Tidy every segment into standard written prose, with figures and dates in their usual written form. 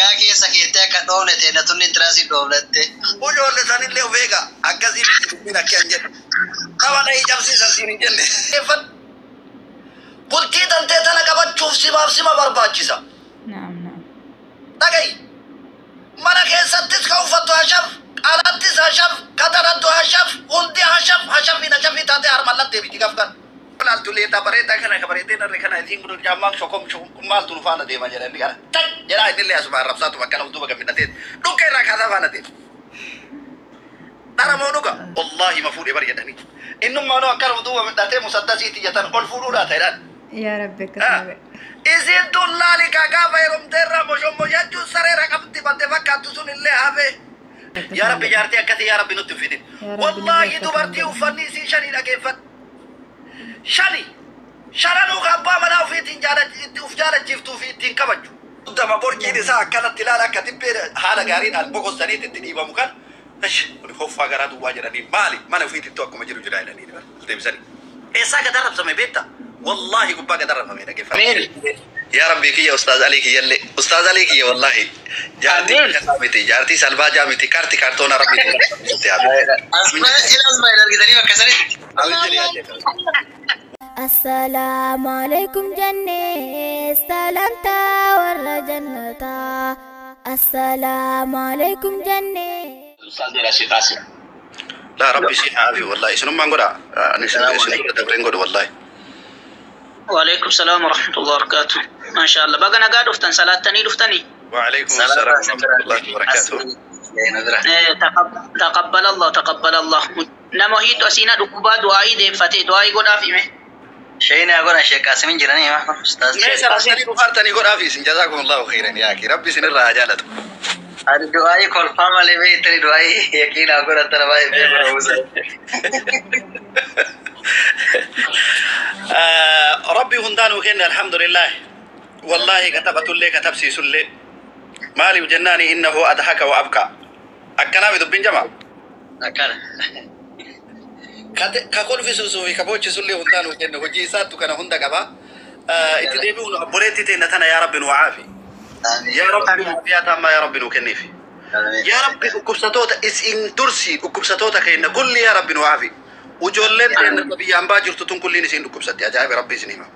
Dhagaa keessa keettee akka dhoofne ta'e tunni tiraasii dhoofnatte. Ijoollee sanillee of eega akkasii miti dubbiin akka hin jedhe. Qaba dhahii cabsiisa siin hin jenne. Bultii tantee tana qabachuuf simaaf sima barbaachisa. Naam naam. Dhaga'i. Mana keessattis ka uffattu hashaf, alattis hashaf, ka tarattu hashaf, hundi hashaf, hashafiin hashafii taatee harmallattee miti gafgan. Laaltu leetaa bareedaa kana ka bareedee narree kana isiin kun jaammaan shokom shokom maaltu nu faana deema jedhanii kana. Tak jedhaa innillee asuma arrabsaatu bakka nama duuba gabbinatee dhukkee irraa kaasaa faana deema. Dhara moo dhuga? Wallaahi ma fuudhee bari jedhanii. Innummaanuu akkana duuba midhatee musaddasiitti jatan ol fuudhuudhaa ta'edhaan. Yaa Rabbi akkasuma godhe. Isiin tun laali kaa gaafa heerumteerraa moshommoshachuu saree raqabdi batte fakkaattu sun illee hafe. Yaa Rabbi jaartii akkasii yaa Rabbi nutti hin fidin. Yaa Rabbi Wallaahi nutti dubartii hin fidin. uffanni isii shanii dhageeffadhu. Shani. Shananuu ka abbaa manaa ofiitiin itti uf jaalachiiftuu fi ittiin kabaju. Dama borciin isaa akkanatti ilaala akka tibbee haala gaariidhaan boqossaniitti itti dhiibamu kan. Ish, kun hoffaa garaa duwwaa jedhanii maali mana ofiitittu akkuma jiru jira jedhanii deebisanii. Eessaa gad arrabsame beektaa? Wallaahi gubbaa gad arrabsame dhaggeeffadhu. Yaa Rabbi kiyya Ustaaz Alii kiyyallee Ustaaz Alii kiyya wallaahi jaartii kasaa miti jaartii salbaajaa miti karti kaartoona Rabbi Asmaa'il argitanii bakka sanitti. Assalaamu alaikum jennee salaamtaa warra jannataa. Assalaamu alaikum jennee. Laa Rabbi si haafi wallaahi isinummaan godha ani isin isin dabreen godhu wallaahi. وعليكم السلام ورحمة الله وبركاته ما شاء الله بقى نقاد دفتن صلاة دفتني. وعليكم السلام ورحمة الله وبركاته. إيه، تقبل الله تقبل الله نما هي تسينا دكوبا دعائي دي فتي دعائي قد أفهمه. Shayina godhan Sheekh Qaasimin jiranii ma ustaaz. Mee salaatanii dhufaartanii godhaafi isin jazaakum Allahu khairan yaa akhi Rabbi isin irraa haa jaalatu. Ani du'aayii kolfaa malee beektani du'aayii yaqiinaa godhan tana baay'ee beeku ta'uusa. Rabbi hundaanuu kenne alhamdulillah. Wallaahi katabatullee katabsiisullee maaliif jennaani innahu adhaka wa abka akkanaami dubbiin jama. Akkana. Ka kolfisuusuu fi ka boochisullee hundaanuu kenne hojii isaattu kana hunda qaba. Itti deebi'uun obboleetti teenna tana yaa Rabbi nu caafi. Yaa Rabbi aafiyaa taammaa yaa Rabbi nu kenniif. Yaa Rabbi dhukkubsatoota isin dursi dhukkubsatoota keenya kulli yaa Rabbi nu caafi. Ijoolleen teenna biyya hambaa jirtu tun kulliin isin dhukkubsatti ajaa'iba Rabbi isin hima.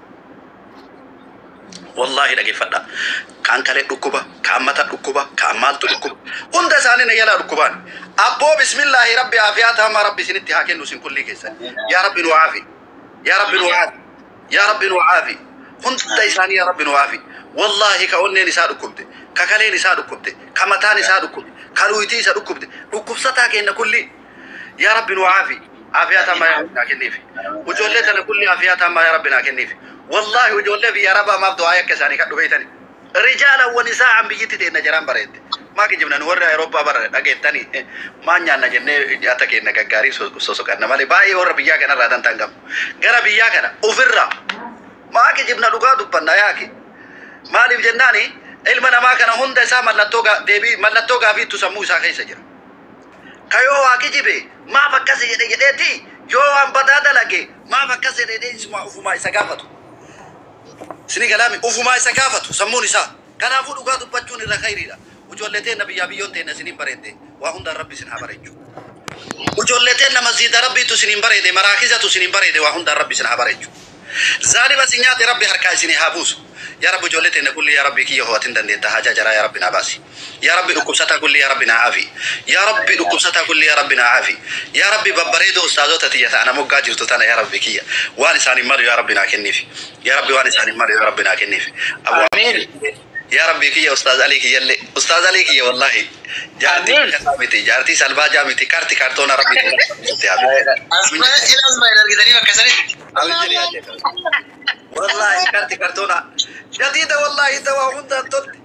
Wallaahi dhageeffadha. Kaan kalee dhukkuba, kaan mata dhukkuba, kaan maaltu dhukkuba. Hunda isaanii na jalaa dhukkubaan. Abboo bismillaahi Rabbi aafiyaa taamaa Rabbi isinitti haa kennu isin kullii keessan. Yaa Rabbi nu caafi. Yaa Rabbi nu caafi. Yaa Rabbi nu caafi. Hunda isaanii yaa Rabbi nu caafi. Wallaahi ka onneen isaa dhukkubde, ka kaleen isaa dhukkubde, ka mataan isaa dhukkubde, ka luuyitii isa dhukkubde, dhukkubsataa kenna kulli. Yaa Rabbi nu caafi. Aafiyaa taamaa yaa Rabbi naa kenniif. Ijoollee tana kulli aafiyaa taamaa yaa Rabbi naa kenniif. Wallaahi ijoollee biyya Arabaa maaf du'aa akka isaanii kadhu beeytani. Rijaalan wa nisaa'an biyyatti teenna jaraan bareedde. Maa kijibna nu warri Awurooppaa bara dhageettani maa nyaanna jennee nyaata keenya gaggaarii sosoqanna malee baay'ee warra biyyaa kanarraa dantaan qabnu. Gara biyyaa kana ofirraa maa kijibna dhugaa dubbanna yaaki. Maaliif jennaani ilma namaa kana hunda isaa mallattoo deebii mallattoo gaafiittu sammuu isaa keessa jira. Ka yoo waa kijibe maaf akkas jedhe jedheeti yoo waan badaa dalage maaf akkas jedhe isuma ufumaa isa gaafatu. Isinii galaami ufumaa isa gaafatu sammuun isaa. Kanaafuu dhugaa dubbachuun irra khayriidha. Ijoollee teenna biyyaa biyyoon teenna isiniin bareedde waa hundaan Rabbi isin haa bareechu. Ijoollee teenna masjiida Rabbiitu isiniin bareede maraakizatu isiniin bareede waa hundaan Rabbi isin haa bareechu. Zaalima isin nyaate Rabbi harkaa isinii haa buusu. Yaa Rabbi ijoollee teenna kulli yaa Rabbi kiyya ho'atin dandeetta haajaa jaraa yaa Rabbi naa baasi. Yaa Rabbi dhukkubsataa kulli yaa Rabbi naa aafi. Yaa Rabbi dhukkubsataa kulli yaa Rabbi naa aafi. Yaa Rabbi babbareedoo ustaazota tiyya ta'ana moggaa jirtu tana yaa Rabbi kiyya waan isaaniin malu yaa Rabbi naa kenniif. Yaa Rabbi waan isaaniin malu yaa Rabbi naa kenniif. Abu yaa Rabbi kiyya Ustaaz Alii kiyyallee Ustaaz Alii kiyya wallaahi jaartii kasaa miti jaartii salbaajaa miti karti kaartoona Rabbi Asmaa'il argitanii bakka sanitti. Wallaahi karti kaartoona jadiida wallaahi tawaa hundaan tolte.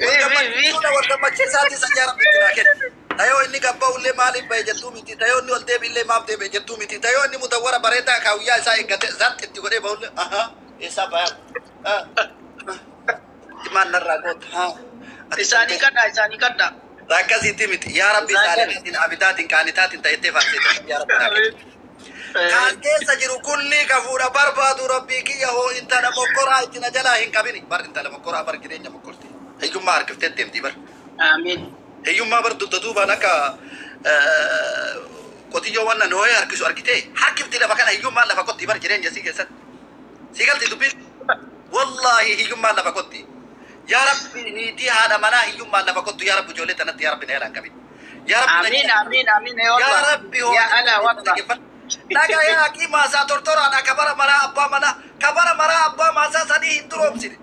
Wal gammachiisaati isa yaa Rabbi itti naa kenne. Tayoo inni gabba'ullee maaliif bahe jettuu miti. Tayoo inni ol deebiillee maaf deebi'e jettuu miti. Tayoo inni mutawwara bareedaa kaawuyyaa isaa eeggate zart itti godhee bahullee aha eessaa bayaa. Maal narraa goota haa. Isaanii kadhaa isaanii kadhaa. Akkasitti miti yaa Rabbi saalihaatiin abidaatiin qaanitaatiin ta'ettee faarseete yaa Rabbi naa kenne. Kan keessa jiru kulli ka fuudha barbaadu Rabbii kiyya hoo intala mokkoraa itti na jalaa hin qabini. Bar intala mokkoraa bar jireenya mokkorti. Hiyyummaa harkiftee deemti bar. Amiin. Hiyyummaa bar dugda duubaan akka qotiyyoo waan nooyee harkisu argitee harkifti lafa kana hiyyummaan lafa qotti bar jireenya sii keessatti. Sii galti dubbiin. Wallaahi hiyyummaan lafa qotti. Yaa Rabbi niitii haadha manaa hiyyummaan lafa qottu yaa Rabbi ijoollee tanatti yaa Rabbi na yaadaan qabin. Yaa Rabbi na Amiin amiin amiin yaa Rabbi hoo. Yaa ala wallah. Dhaga yaa kii maasaa tortoraadha kabara maraa abbaa manaa kabara maraa abbaa maasaa sadii hin duroomsine.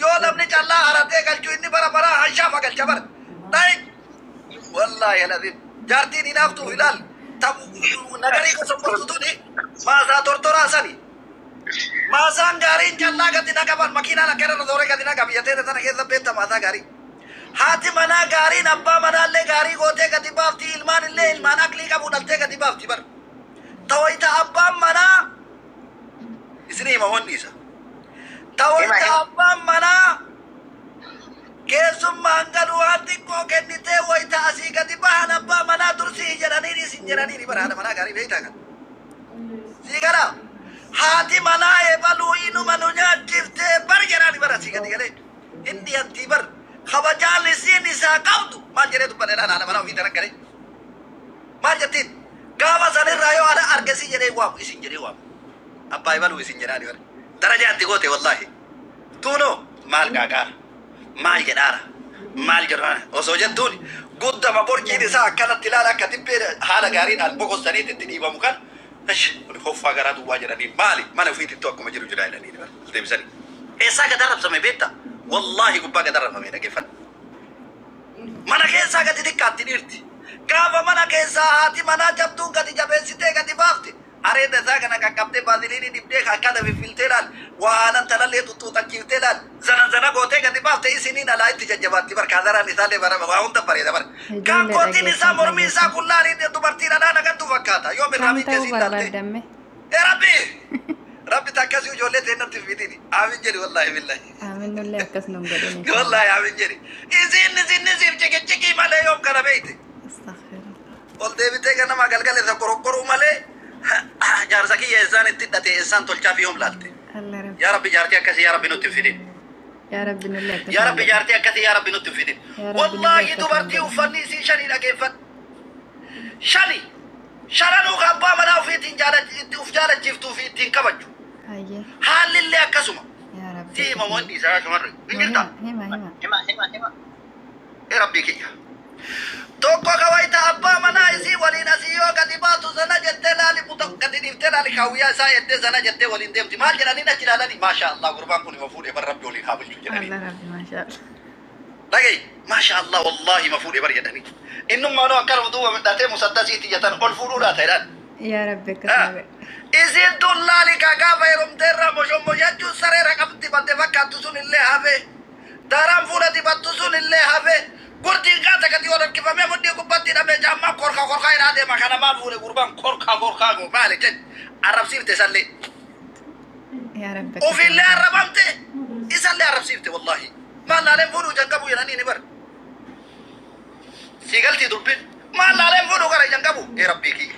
Yoo namni callaa haratee galchu inni bara maraa hanshaafa galcha bara. Dhayi. Wallaahi alazim. Jaartiin hinaaftu ilaal. Nagarii gosa tuni maasaa tortoraa sani. Maasaan gaariin callaa gadi naqaban makiinaan akka irra dooree gadi naqabi jettee tana keessa beekta maasaa gaarii. Haati manaa gaariin abbaa manaallee gaarii gootee gadi baafti ilmaan illee ilmaan aqlii qabu dhaltee gadi baafti bar. Tawayita abbaan manaa isin hima wanni isa. Tawayita abbaan manaa keessummaan galu waan xiqqoo kennitee wayita asii gadi bahan abbaa manaa dursii jedhaniin isin jedhaniin bara haadha manaa gaarii beektaa kan. Sii galaa. Haati manaa eebaluu inuma nu nyaachiftee bar jedhaani bara asii gadi galee. Inni antii bar kabajaan isiin isaa qabdu maal jedhee dubbadheedhaan haadha manaa ofii daran galee. Maal jettiin gaafa sanirraa yoo haadha argasii jedhee waamu isin jedhee waamu. Abbaa eebaluu isin jedhaani bara. Darajaa itti goote wallaahi. Tuunoo maal gaagaara maal jedhaara maal jedhaara osoo jettuun guddama borciin isaa akkanatti ilaala akka tibbee haala gaariidhaan boqosaniitti itti dhiibamu kan hoffaa garaa duwwaa jedhanii maali mana ofiitittu akkuma jiru jira jedhanii deebisanii. Eessaa gad arrabsame beektaa? Wallaahi gubbaa gad arrabsame dhaggeeffadhu. Mana keessaa gadi xiqqaatti dhiirti. Gaafa mana keessaa haati manaa jabduun gadi jabeessitee gadi baafte. Areeda isaa kana qaqqabdee baasiliinii dibdee akkana fiffiltee laal waan talallee tuttuutachiiftee laal zana zana gootee gadi baafte isiniin alaa itti jajjabaatti bar kaadaraan isaallee bara waa hunda bareeda bara. Kan kootiin isaa mormii isaa qullaariin dubartiin alaa nagantu fakkaata yoo Kam mirraa ta'uu miidhee siin taalte. barbaadamme? Ee Rabbi! Rabbi takkasii ijoollee teennatti fidini. Aamin jedhi wallaahi billahi. Aamin nullee akkas nun godhin. Wallaahi aamin jedhi. Isin isin isiif ciqiciqii malee yoom kana beeyte. Astaghfirullah. Ol deebitee ganama galgala isa qorokkoruu malee jaarsa kiyya eessaan itti hidhate eessaan tolchaa fi yoom laalte. Allah Rabbi. Yaa Rabbi jaartii akkasii yaa Rabbi nutti hin fidin. Yaa Rabbi nullee akkas Yaa nun Rabbi godhin. jaartii akkasii yaa Rabbi nutti hin fidin. Yaa Rabbi nullee Wallaahi akkas nun dubartii godhin. uffanni isii shanii dhageeffadhu. Shani. Shananuu ka abbaa manaa ofiitiin uf jaalachiiftuu fi ittiin kabaju. Hayyee. Haalli illee akkasuma. Yaa Rabbi Si akkas hima nun wanni isaa shamarre. Hin godhin. jirtaa? Hima hima. Hima hima hima. Ee Rabbii kiyya. Tokko kawaita abbaa manaa isii waliin asii yoo gadi baatu sana jettee laali buta gadi dhiiftee laali kaawwiyaa isaa jettee sana jettee waliin deemti. Maal jedhanii achi ilaalanii maasha Allah gurbaan kun ima fuudhee bar Rabbi waliin haa bulchu jedhanii. Allah Rabbi maasha Allah. Dhaga'i maasha Allah wallaahi ima fuudhee bar jedhanii. Innummaanoo akkana duuba midhatee musaddasiitti jatan ol fuudhuudhaa ta'edhaan. Yaa Rabbi akkas nun godhin. Isiin tun laali kaa gaafa heerumteerraa moshomoshachuun sareera qabdi batte fakkaattu sun illee hafe. Daaraan fuula dibattu sun illee hafe. Gurdiin qaata gadi ol harkifamee mudhii gubbatti hidhamee caammaa korkaa korkaa hidhaa deema kana maal fuudhe gurbaan korkaa korkaa goo maali jedhe arrabsiifte isallee. Yaa Rabbi akkas nun Ofiillee godhin. arrabamte isallee arrabsiifte wallaahi. Maal laaleen fuudhuu jan qabu jedhanii ni bara. Sii galtii dubbiin maal laaleen fuudhuu gara jan qabu ee rabbii kiyya.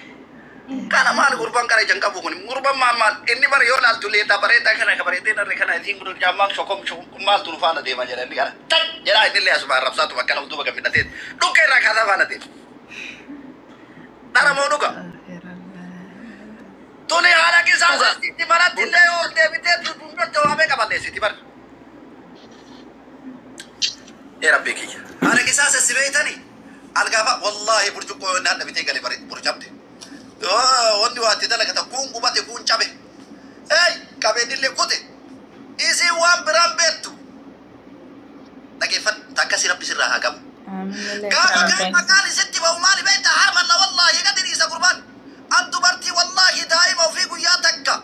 Kana maal gurbaan gara jan qabu kun gurbaan maal maal inni bara yoo laaltu leetaa bareedaa kana ka bareedee narre kana isiin kun caammaan shokom shokom maaltu nu faana deema jedhanii kana. Tak jedhaa inni illee asuma arrabsaatu bakka nama duuba gammidhatee dhukkee irraa kaasaa faana deema. Dhara moo dhuga? Astaghfirullah. Tuni haala qisaasatti manatti illee yoo ol deebitee dundatti waamee qaballeessiti bara. Ee Rabbii kiyya. Haala qisaasessi beeytanii algaafa wallaahi burcuqqoo yoo naan dhabitee gale bare burcamte. Wanni waa itti dalagata kuun gubate kuun cabe. Ey qabeenillee kute. Isiin waan biraan beektu. Dhageeffadhu takkasii rabbi sirraa haa qabu. Aamin nullee akkas Gaafa nun kaan godhin. maqaan isitti ba'u maali beekta harmalla wallaahi gadi dhiisa gurbaan. An dubartii wallaahi daa'ima ofii guyyaa takka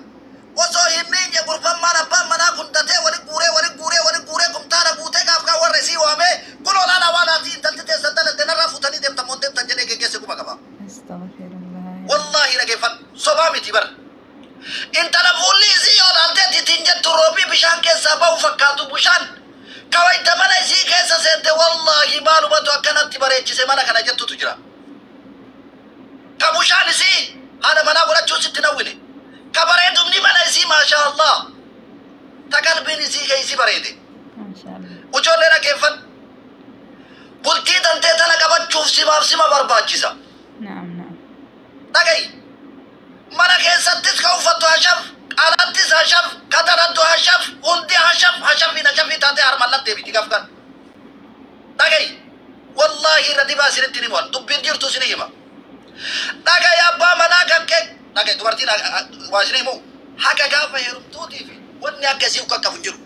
osoo hin miinye gurbaan maal abbaan manaa gundatee wali guuree wali guuree wali guuree kumtaala guutee gaaf kaan warra isii waamee kun olaanaa waan ati intalti teessan dalatte narraa fuutanii deemtan moon deemtan jedhee geggeesse quba qaba. Astaghfirullah. Wallaahi dhageeffadhu sobaa miti bara. Intala fuulli isii yoo laaltee titiin jettu roobii bishaan keessaa ba'u fakkaatu bishaan kawaita mana isii keessa seente wallaahi maalumatu akkanatti bareechise mana kana jettutu jira. Ka bishaan isii haadha manaa godhachuu sitti nawwine. Ka bareedumni mana isii maasha Allah. Ta qalbiin isii keeysi bareede. Maasha Allah. Ijoollee dhageeffadhu. Uffattuuf simaaf sima barbaachisa. Naam, naam. Dhaga'i. Mana keessattis ka uffattu hashaf, alattis hashaf, ka darattu hashaf, hundi hashaf, hashafiin hashafii taatee harmallattee miti gafgan. Dhaga'i. Wallaahi irra dibaa isinitti ni himan. Dubbiin jirtu isin hima. Dhaga'i abbaa manaa kan kee. Dhaga'i dubartiin waa isin himu. Haga gaafa heerumtuutii fi wanni akka isii qaqqabu hin jiru.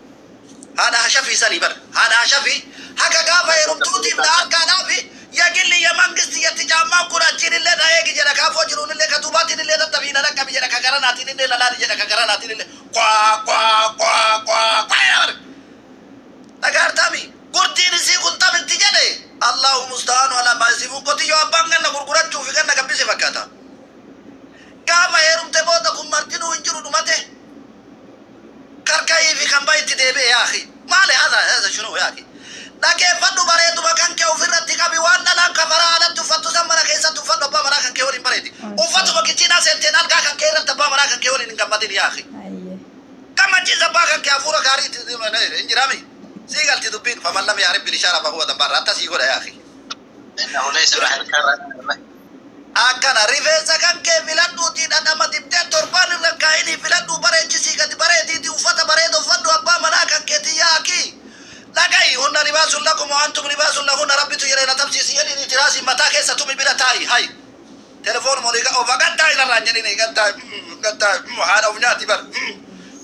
Haadha hashafii sanii bar. Haadha hashafii haga gaafa heerumtuutiif na harkaadhaa fi yagilli ya mangisti yetti caammaan kun achiin illee na eegi jedha kaafoo jiruun illee ka duubaatiin illee tattafii na dhaqqabi jedha ka gara naatiin illee lalaani jedha ka gara naatiin illee kwaa kwaa kwaa kwaa kwaa jedha bar. Dhagaartaami gurtiin isii kun taphatti jedhe Allahu musta'aanu alaa maa yasifuun qotiyyoo abbaan ganna gurgurachuu fi ganna gabbise fakkaata. Gaafa heerumte booda kun martinuu hin jiru dhumate. Karkayii fi kan bayitti deebi'e yaa akhi. Maali haadha haadha shunuu yaa akhi. Dhageeffadhu bareeduma kan kee ofirratti qabi waan dhalaan kafaraa alatti uffattu san mana keessatti uffadhu abbaa manaa kan kee waliin bareedi. Uffatuma kichiinaa seenteen algaa kan kee irratti abbaa manaa kan kee waliin hin gammadin yaa akhi. Hayyee. Gammachiisa abbaa kan kee hafuura gaarii itti hin jiraami. Sii galti dubbiin faman lam yaarib bilishaara fahuwa dambaarra atta sii godha yaa akhi. إنه ليس محل. Akkana rifeensa kan kee filadhuutii dhadhama dibdee torbaan irra kaa'inii filadhuu bareechisii gadi bareediitii uffata bareeda uffadhu abbaa manaa kan keetii yaa akhi. Dhaga'i hunna libaasun lakum wa antum libaasun lahunna rabbitu jedhee na tabsiisi jedhini tiraasii mataa keessa tumi bira taa'i hay. Telefoon molii ofa gaddaa irraan jedhini gaddaa gaddaa haadha of nyaati bar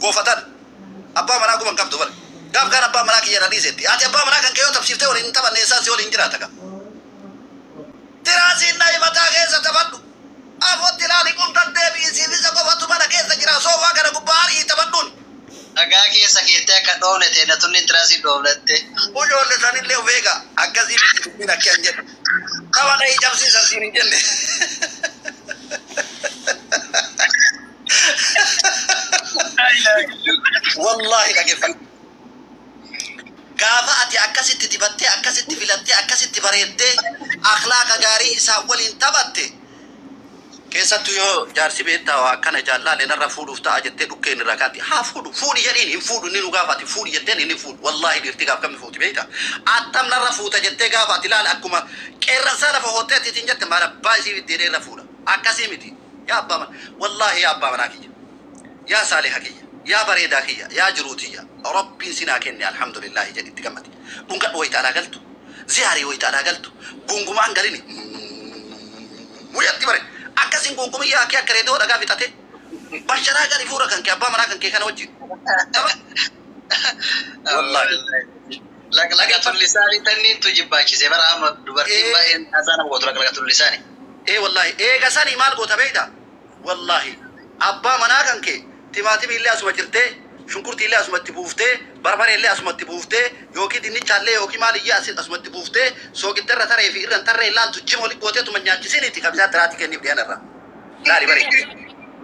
goofatan abbaa manaa guban qabdu bar. Gaaf kaan abbaa manaa kiyya na dhiisetti. Ati abbaa manaa kan kee yoo tabsiiftee waliin hin taphanne eessaan si waliin jiraata ka. Tiraasiin dha'i mataa keessa taphadhu. Afotti ilaali quntan deebi'i siif isa qofatu mana keessa jira soofaa kana gubbaa ari'ii taphadhuun. Dhagaa keessa keettee akka dhoofne ta'e na tunni tiraasii dhoofnatte. Ijoollee sanillee of eega akkasii miti dubbiin akka hin jedhu. Qaba dha'ii cabsiisan siin hin jenne. Wallaahi dhaggeeffadhu. Gaafa ati akkasitti dibattee akkasitti filattee akkasitti bareeddee akhlaaqa gaarii isaan waliin taphatte keessattuu yoo jaarsi beektaa waa akkana jaallaale narra fuudhuuf ta'a jettee dhukkeen irraa kaatti haa fuudhu fuudhi jedhiin hin fuudhu inni nu gaafati fuudhi jetteen inni fuudhu wallaahi dhiirti gaaf kamni fuuti beekta attam narra fuuta jettee gaafati ilaali akkuma qeerransaa lafa hoteetiitiin jette maal abbaa isii fiddeedee irra fuudha akkasii miti yaa abbaa mana wallaahi yaa abbaa manaa kiyya yaa saaliha kiyya yaa bareedaa kiyya yaa jiruu tiyya rabbiin sinaa kenne alhamdulillaahi jedhitti gammadi dhungadhu wayita alaa galtu ziyaarii wayita alaa galtu gungumaan galini muyyatti bare akkasiin gungumii yaa kee akka reedoo dhagaa fixate basharaa gadi fuura kan kee abbaa manaa kan kee kana wajjin wallaahi Laqlaqatul lisaanii tanniintu jibbaachise bara amma dubartiin baay'een haasaa nama gootu laqlaqatul lisaanii. Ee wallaahi eega sanii maal goota beekta wallaahi abbaa manaa kan kee timaatimii illee asuma jirtee shunkurtii illee asumatti buuftee barbaree illee asumatti buuftee yookiin dinnicha illee yookiin maaliyyee asumatti buuftee sooqidda irra taree fi irra hin tarree ilaaltu jima oli gooteetuma nyaachisiniiti kabisaan tiraatii kenniif dhiyan irra. Laali bari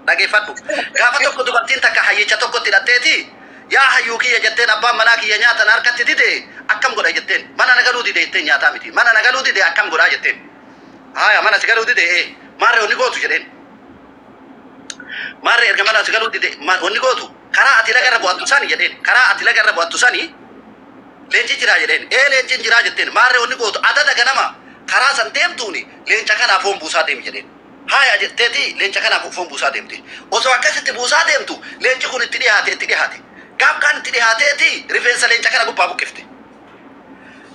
dhageeffadhu gaafa tokko dubartiin takka hayyicha tokkotti hidhatteeti yaa hayyuu kiyya jetteen abbaan manaa kiyya nyaatan harkatti dide akkam godha jetteen mana nagaluu dide jetteen nyaataa miti mana nagaluu dide akkam godhaa jetteen haya mana si galuu dide ee maarree onni gootu jedheen maarree erga mana si galuu dide onni gootu karaa ati laga irra bu'attu sani jedheen karaa ati laga irra bu'attu sani leenci jiraa jedheen ee leencin jiraa jetteen maarree onni gootu adada ganama karaa san deemtuuni leenca kanaaf foon buusaa deemi jedheen haya jetteeti leenca kanaaf foon buusaa deemte osoo akkasitti buusaa deemtu leenci kun itti dhiyaate itti dhiyaate gaaf kaan itti dhiyaateeti rifeensa leenca kana gubbaa buqqifte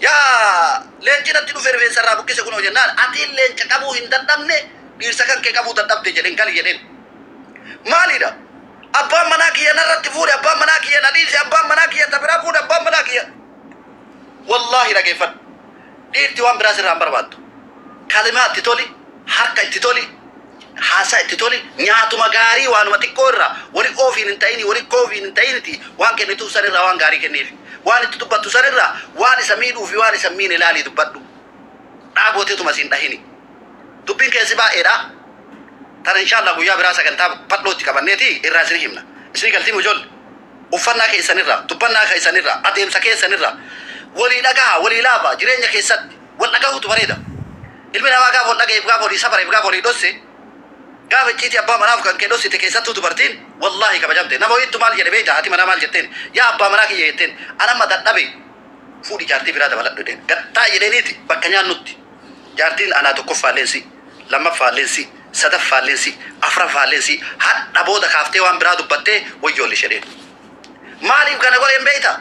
yaa leenci natti dhufe rifeensa irraa buqqise kunoo jennaan atiin leenca qabuu hin dadhabne dhiirsa kan kee qabuu dadhabde jedheen gali jedheen maalidha abbaan manaa kiyya narratti fuudhe abbaan manaa kiyya na dhiise abbaan manaa kiyya ta biraa fuudhe abbaan manaa kiyya wallaahi dhageeffadhu dhiirti waan biraa sirraa hin barbaaddu kalimaa itti toli harka itti toli haasaa itti toli nyaatuma gaarii waanuma xiqqoo irraa wali oofiin hin ta'ini wali koofiin hin ta'initi waan kennituuf san irraa waan gaarii kenniif waan itti dubbattu san irraa waan isa miidhuu fi waan isa miine ilaalii dubbadhu dhaabooteetuma siin dhahini dubbiin keessi baay'eedha tana inshallah guyyaa biraa sagantaa bal'ootti qabanneeti irraa isin himna isin galtiin ijoollee uffannaa keessanirraa dubbannaa keessanirraa adeemsa keessanirraa walii dhagaha walii laaba jireenya keessatti wal dhagahuutu bareeda ilmi namaa gaafa wal dhagaheef gaafa walii sabareef gaafa walii dhosse gaafa icciitii abbaa manaaf kan kee dhossite keessattuu dubartiin wallaahi kabajamte nama wayiittu maal jedhe beekta haati manaa maal jetteen yaa abbaa manaa kiyya jetteen anamma dadhabe fuudhi jaartii biraa dabaladhu jedheen gattaa jedheeniiti bakka nyaannutti Jaartiin anaa tokkoffaalleen si, lammaffaalleen si, sadaffaalleen si, afuraffaalleen si, hadha booda kaaftee waan biraa dubbattee wayyoolli shedheen. Maaliif kana godheen beeyta?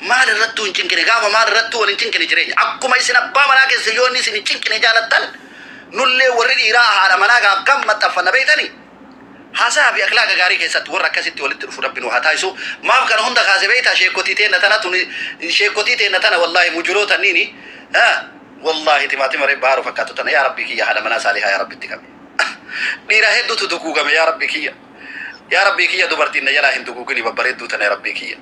Maal irrattuu hin cinqine, gaafa maal irrattuu wal hin cinqine jireenya. Akkuma isin abbaa manaa keessa yoo inni isin hin cinqine jaalattan, nullee warri dhiiraa haadha manaa gaaf kam maxxanfanna beeytanii? Haasaa fi akhlaaqa gaarii keessatti warra akkasitti walitti dhufu Rabbi nu haa taasisu. Maaf kana hunda kaase beeyta? Sheekotii teenna tana tuni, sheekotii teenna tana, wallaahi mujuroota niini. Wallaahi timaatima reebba haaroo fakkaatu tana. Yaa Rabbii kiyya, haadha manaa saalihaa yaa Rabbi itti qabe. Dhiira hedduutu duguugame. Yaa Rabbii kiyya. Yaa Rabbii kiyya, dubartiin na jalaa hin duguugini, babbareedduu tana, yaa Rabbii kiyya.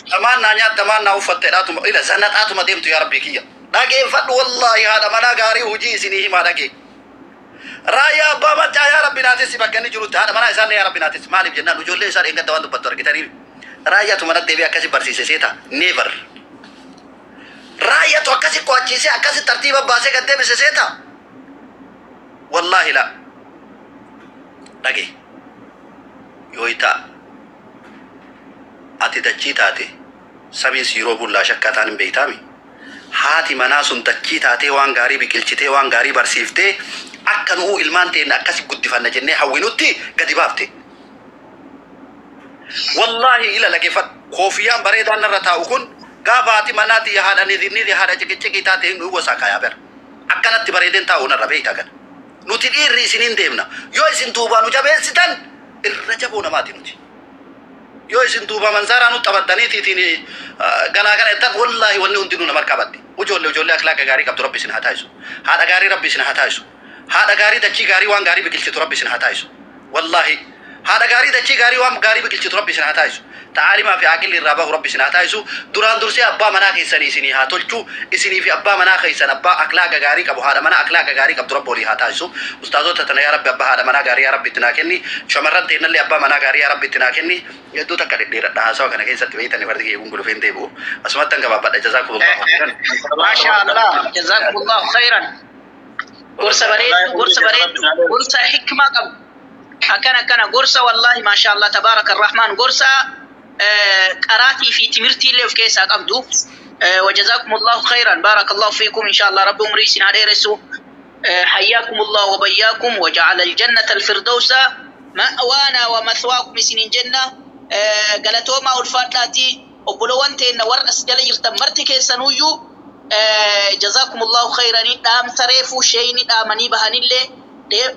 Tamaan naa nyaatta, tamaan naa uffatteedhaatuma ila zanaxaatuma deemtu, yaa Rabbii kiyya. Dhageeffadhu, wallaahi haadha manaa gaarii hojii isinii himaa dhagee. Raayyaa abbaa macaa, yaa Rabbi naatissi bakka inni jirutti haadha manaa isaan, yaa Rabbi naatissi. Maaliif jennaan, ijoollee isaa dheengadda waan dubbattu argitanii raayyaatu mana deebi'ee akkasi barsiise seeta? Never. Raayyaatu akkasi qo'achiisee akkasi tartiiba baasee gad deebise seeta? Wallaahi la dhage yoo ta'a ati dachii taate samiin siiroo bullaa shakkaa ta'an hin beeytaami. Haati manaa sun dachii taatee waan gaarii biqilchitee, waan gaarii barsiiftee, akka nu'uu ilmaan teenna akkasi guddifanna jennee hawwinutti gadi baafte. Wallaahi ila lageeffadhu, koofiyaan bareedaan narra taa'u kun gaafa haati manaati haadha niiti haadha ciqiciqii taate hin gosaa kaayaa bera. Akkanatti bareedeen taa'u narra beeytaa kana. Nuti dhiirri isiniin deemna. Yoo isin duubaa nu jabeessitan irra jaboo namaati nuti. Yoo isin duuba mansaaraa nu taphattaniitiin ganaa kana jettan, wallaahi wanni hundinuu nama harkaa badde. Ijoollee akhlaaqa gaarii qabdu Rabbi isin haa taasisu. Haadha gaarii Rabbi isin haa taasisu. Haadha gaarii dachii gaarii waan gaarii biqilchitu Rabbi isin haa taasisu. Wallaahi haadha gaarii dachii gaarii waan gaarii biqilchitu Rabbi isin haa taasisu. Ta'aalimaa fi aqilli irraa bahu Rabbi isin haa taasisu. Duraan dursee abbaa manaa keessanii isinii haa tolchu. Isinii fi abbaa manaa keessan abbaa akhlaaqa gaarii qabu, haadha manaa akhlaaqa gaarii qabdu Rabbi walii haa taasisu. Ustaazota tana, yaa Rabbi, abbaa haadha manaa gaarii yaa Rabbi itti naa kenni. Shamarran teennallee abbaa manaa gaarii yaa Rabbi itti naa kenni. Hedduu takka dhedheeradha haasawa kana keessatti beeytanii fardi kiyya gungulufeen deebi'u. Asumatti hanga baabbadha. Jazaakumullahu khairan. Maasha Allah, jazakumullahu khairan. Gorsa bareedu, gorsa bareedu, gorsa hikmaa qabu. Akkana akkana gorsa, wallahi maasha Allah, tabaaraka rahmaan, gorsa qaraatii fi timirtii illee of keessaa qabdu. وجزاكم الله خيرا، بارك الله فيكم، إن شاء الله رب عمري سن هديرسو. حياكم الله وبياكم وجعل الجنة الفردوس مأوانا ومثواكم. سنين جنة galatoomaa, ulfaadhaati. Obbolowwan teenna warra as jala jirtan marti keessanuyyuu جزاكم الله خيرا. Dhaamsa reefuu sheeyni dhaamanii bahanillee,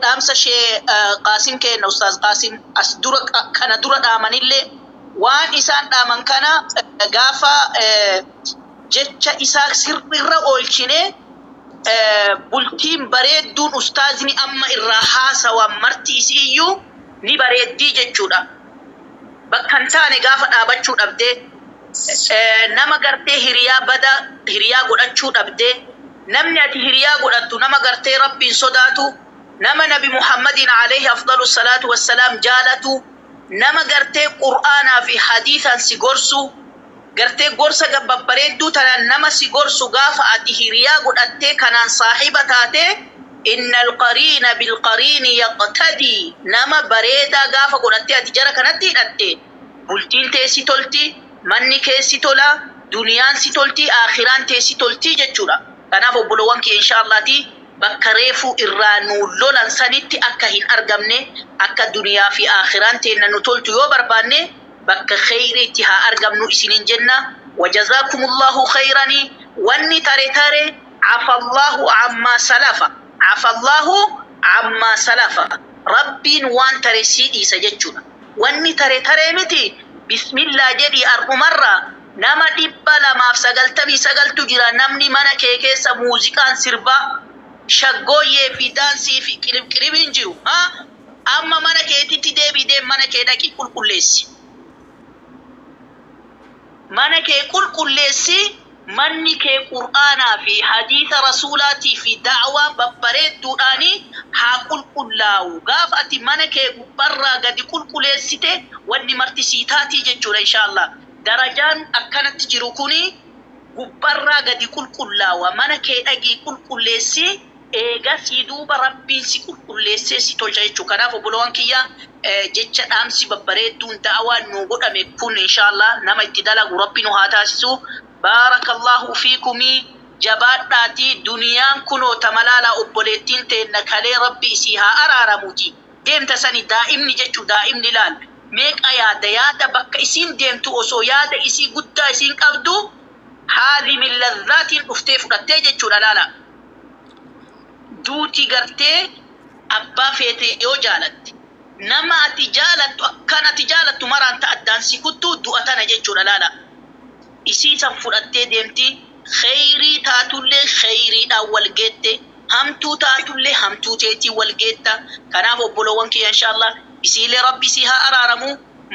dhaamsa shee Qaasim kenna, Ustaaz Qaasim as dura kana dura dhaamanillee, waan isaan dhaaman kana gaafa jecha isaa sirriirra oolchine, bultiin bareedduun ustaazni amma irraa haasawan marti isiiyyuu ni bareeddii jechuudha. Bakka hin taane gaafa dhaabachuu dhabdee, nama gartee hiriyaa bada hiriyaa godhachuu dhabdee, namni ati hiriyaa godhattu nama gartee Rabbiin sodaatu, nama Nabi Muhammadin عليه أفضل الصلاة والسلام jaalatu, nama gartee Qur'aanaa fi hadiisaan si gorsu, gartee gorsa babbareedduu tanaan nama si gorsu gaafa ati hiriyaa godhattee kanaan saahiba taate, إن القرين بالقرين يقتدي. Nama bareedaa gaafa godhattee ati jara kanatti hidhatte, bultiin teessi tolti, manni keessi tola, duniyaan si tolti, aakhiraan teessi tolti jechuudha. Kanaaf obbolowwan kee, inshaallaati, bakka reefuu irraa nu lolan sanitti akka hin argamne, akka duniyaa fi aakhiraan teenna nu toltu yoo barbaanne, bakka kheyriitti haa argamnu isinin jenna. وجزاكم الله خيرا. Wanni tare tare, عفا الله عما سلف، عفا الله عما سلف. Rabbiin waan tare sii dhiisa jechuudha. Wanni tare tare miti. Bismillaa jedhi. Ar'umarra nama 299tu jira. Namni mana kee keessa muuziqaan sirbaa, shaggooyyee fi daansii fi qiribqiribiin jiru, ha amma mana keetitti deebii, mana kee dhaqi qulqulleessi, mana kee qulqulleessi. Manni kee Qur'aanaa fi hadiisa rasuulaatii fi da'waa babbareedduudhaanii haa qulqullaa'u. Gaafa ati mana kee gubbarraa gadi qulqulleessite, wanni marti sii taatii jechuudha, inshaallah. Darajaan akkanatti jiru kuni gubbarraa gadi qulqullaawa. Mana kee dhaqii qulqulleessi, eegasii duuba Rabbiin si qulqulleessee si tolcha jechuudha. Kanaaf obboloowwan kiyya, jecha dhaamsi babbareedduun da'awaan nu godhame kun, inshaallah, nama itti dalagu Rabbi nu haa taasisu. بارك الله فيكم. Jabaadhaatii duniyaan kunoo tamalaalaa obboleettiin teenna kalee rabbi isii haa araaramuuti. Deemta sani daa'imni jechuu daa'imni laal. Meeqa yaada yaada bakka isiin deemtu osoo yaada isii guddaa isiin qabdu haali min lazzaatiin dhuftee fudhattee jechuudha laala. Duuti gartee abbaa feete yoo jaalatte nama ati jaalattu akkan ati jaalattu maraan ta addaan si kuttu du'a tana jechuudha laala. Isii san fudhattee deemti kheyrii taatullee kheyriidhaan wal geette hamtuu taatullee hamtuu teetii wal geetta. Kanaaf obboloowwan kiyya inshaallah isiilee rabbi isii haa araaramu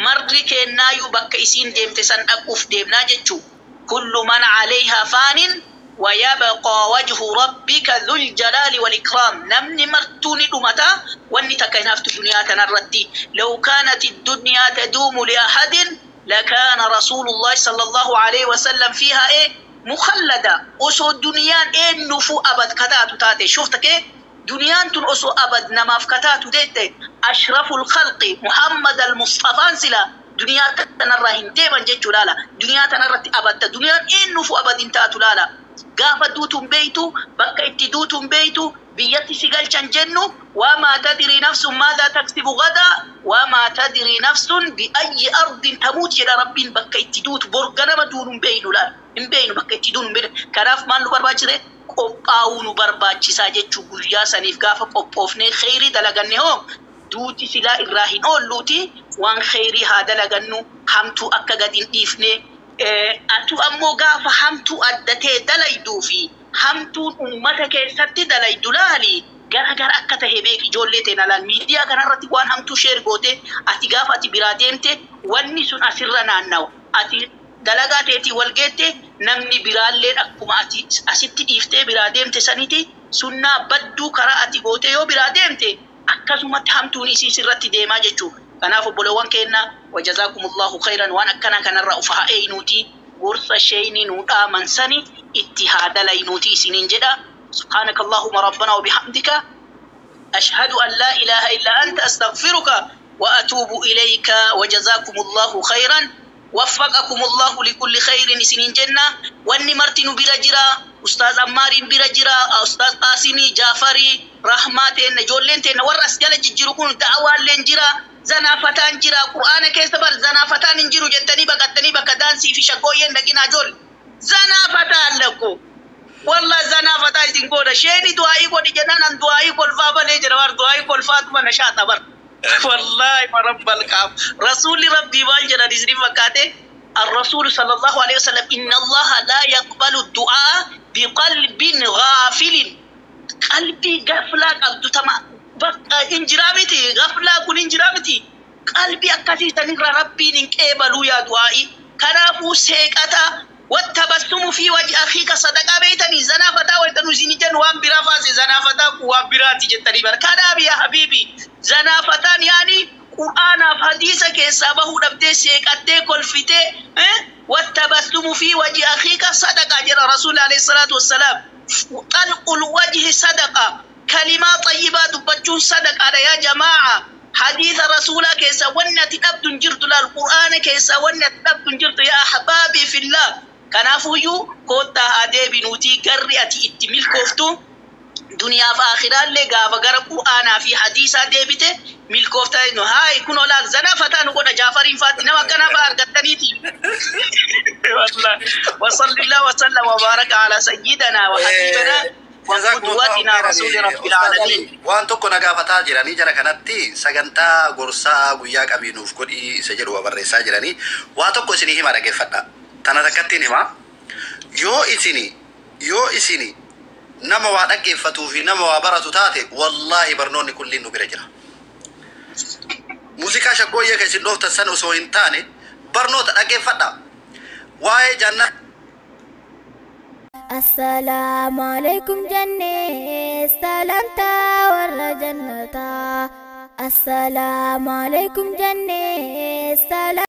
marri kennaayyuu bakka isiin deemte san dhaquuf deemnaa jechuu. Kullu man calayhaa faanin ويبقى وجه ربك ذو الجلال والإكرام. نمني مرتوني دمتا واني تكينافت دنيا تنرتي. لو كانت الدنيا تدوم لأحد لكان رسول الله صلى الله عليه وسلم فيها إيه مخلدة. أسو الدنيا إيه نفو أبد كتاتو تاتي. شفتك إيه دنيا تن أسو أبد نماف كتاتو تاتي. أشرف الخلق محمد المصطفى سلا دنيا تنرهن ديما جيتشو لالا. دنيا تنرتي أبد دنيا إيه نفو أبد تاتو لالا. Gaafa duutuun beeytu bakka itti duutuun beeytu biyyatti si galchan jennu wamaa tadrii nafsun maadaa taksibu gadaa wamaa tadrii nafsun biayyi ardin tamuut jedha rabbiin bakka itti duutu borganama duunu hin beeynu laal hin beeynu bakka itti duunu hin beeynu. Kanaaf maal nu barbaachise qophaa'uu nu barbaachisaa jechuu guyyaa saniif gaafa qophoofnee kheyrii dalaganne hoo duuti silaa irraa hin oolluuti waan kheyrii haa dalagannu hamtuu akka gadi hin dhiifne. Atu ammoo gaafa hamtuu addatee dalayduu fi hamtuun uummata keessatti dalaydu laali gara gara akka tahe beek ijoollee teena laal miidiyaa kanarratti waan hamtuu share goote ati gaafa ati biraa deemte wanni sun asirra naannawa ati dalagaa teetii wal geette namni biraalleen akkuma ati asitti dhiiftee biraa deemte saniti sunnaa badduu karaa ati goote yoo biraa deemte akkasumatti hamtuun isii sirratti deemaa jechuudha. Kanaaf obboleewwan keenya wajazaakumullahu khayran waan akkana kanarra of haa eeynuuti gorsa sheeyni nuu dhaaman sani itti haa dalaynuuti isiniin jedha. Subhaanaka Allahumma rabbana wa bihamdika ashhadu an laa ilaaha illa anta astaghfiruka wa atuubu ilayka wajazakumullahu khayran waffaqakum Allahu likulli khayrin isiniin jenna. Wanni marti nu bira jira Ustaaz Ammaariin bira jira Ustaaz Qaasimii Jaafarii Rahmaa teenna ijoolleen teenna warra as jala jijjiru kun da'awaalleen jira. Zanaafataan jira qur'aana keessa bar zanaafataan hin jiru jettanii baqattanii bakka daansii fi shaggooyyeen dhaqinaa ijoollee zanaafataan lakko walla zanaafataa isin godha sheeni du'aa'ii godhi jennaan an du'aa'ii kolfaa malee jedha bar du'aa'ii kolfaatuma nashaata bar wallaahi marabbal qaam rasuulli rabbii maal jedhan isin fakkaate الرسول صلى الله عليه وسلم إن الله لا يقبل الدعاء بقلب غافل. قلبي غفلة قبض تما bakka injiraa miti gaflaa kun injiraa miti qalbii akkasii sanirra rabbiin hin qeebaluu yaa du'aa'i. Kanaafuu seeqata wattabassumu fi wajhi akhiika sadaqaa beeytanii zanaafataa waytanuu isin jennu waan biraa faase zanaafataa kun waan biraati jettanii bara. Kanaaf yaa habiibi zanaafataan yaani qur'aanaaf hadiisa keessaa bahuu dhabdee seeqattee kolfitee wattabassumu fi wajhi akhiika sadaqaa jedha rasuulli alayhi salaatu wassalaam. Qalqul wajhi sadaqaa كلمة طيبة دبتشون صدق على يا جماعة. حديث رسولك كيسا ونت أبد جرت القرآن كيسا ونت أبد جرت يا أحبابي في الله. كنافو كوتا هادي بنوتي قرئتي اتميل كوفتو دنيا في آخرة اللي قاف قرأ قرآن في حديثة ديبته ملكوفتا إنه هاي كنوا لا زنا فتان وقنا جعفرين فاتنا وكنا فارقتنيتي والله. وصلى الله وسلم وبارك على سيدنا وحبيبنا وقدوتنا رسول رب العالمين. Waan tokko na gaafataa jiranii jara kanatti sagantaa gorsaa guyyaa qabiinuuf godhii isa jedhu barreessaa jiranii waa tokko isinii hima dhaggeeffadha. Tana takkattiin hima yoo isini nama waa dhaggeeffatuu fi nama waa baratu taate wallaahi barnoonni kulliin nu bira jira. Muuziqaa shaggooyyee kan isin dhooftan san osoo hin taane barnoota dhaggeeffadha. Waa'ee jannaa Assalaamu alaikum jennee salamtaa warra jannataa. Assalaamu alaikum jennee salamtaa.